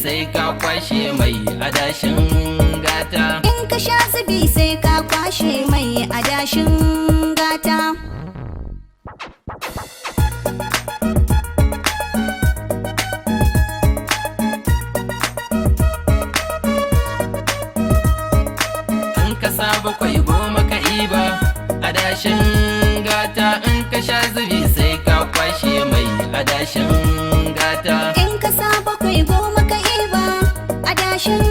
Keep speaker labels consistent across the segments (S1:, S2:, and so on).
S1: sai ka kwashe mai adashin gata.
S2: In ka sha zubi sai ka kwashe mai adashin gata.
S1: In ka sa 7 10 ka iba adashin gata. In ka sha zubi sai ka kwashe mai adashin gata.
S2: In ka sa 7 10 ka iba adashin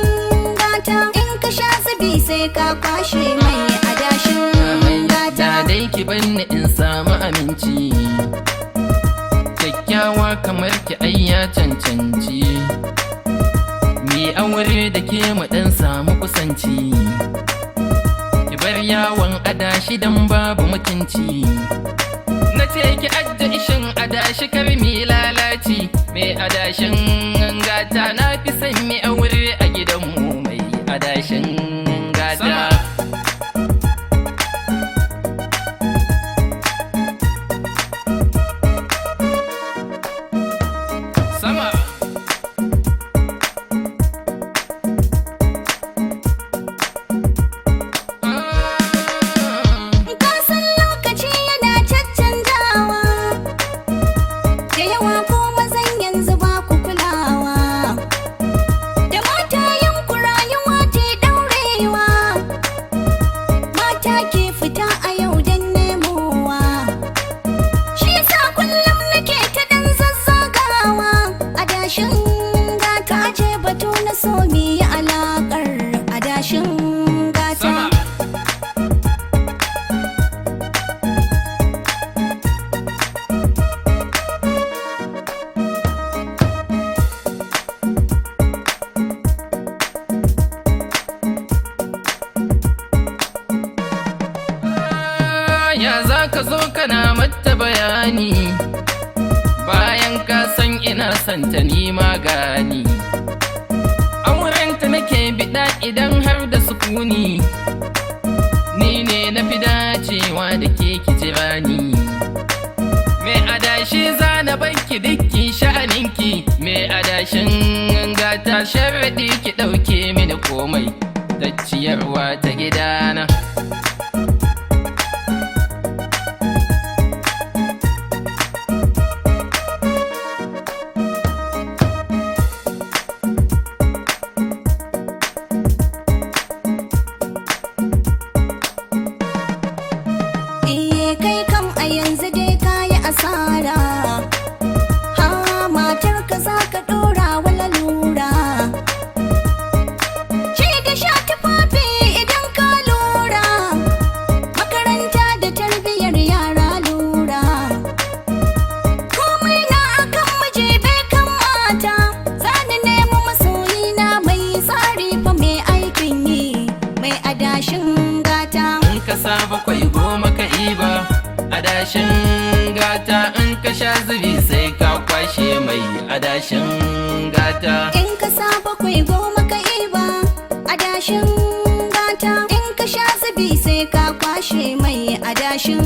S2: gata. In ka sha zubi sai ka kwashe mai adashin gata.
S1: Da dai ki banni in samu aminci, kyakkyawa kamar ki ai ya cancanci. Mi aure da ke mu dan samu kusanci, ki bar yawon adashi dan babu mutunci. Na ce ki ajje ishin adashi kar mi lalaci. Mai adashin gata, na fi son mi aure a gidanmu mai adashin gata. Sama.
S2: Ka san lokaci yana caccanjawa, da yawa ko mazan yanzu ba ku kulawa. Da matayen ku rayuwa ce ɗaurewa, mata ke fita a yau don nemowa. Shi yasa kullum nake ta ɗan zazzagawa, adashin gata ce batu na so mi yi alaƙar adashin gata.
S1: Sama. Ya za ka zo kana mata bayani bayan ka san ina son ta ni magani. Aurenta nake biɗa idan har da sukuni, ni ne na fi dacewa da ke ki jira ni. Mai adashi zana banki dukki sha'aninki, mai adashin gata sharaɗi ki ɗauke mini komai ta ciyarwa ta gidana.
S2: Eh, kai kam a yanzu dai kayi asara. Ha matar ka za ka dora wa lalura. Ce da sha tufafi idan ka lura, makaranta da tarbiyyar yara lura. Komai na akan miji bai kan mata. Zani nemi masoyina mai tsari fa mai aikin yi, mai adashin gata.
S1: In ka sa 7 10 ka iba adashin gata. In ka sha zubi sai ka kwashe mai adashin gata.
S2: In ka sa 7 10 ka iba adashin gata. In ka sha zubi sai ka kwashe mai adashin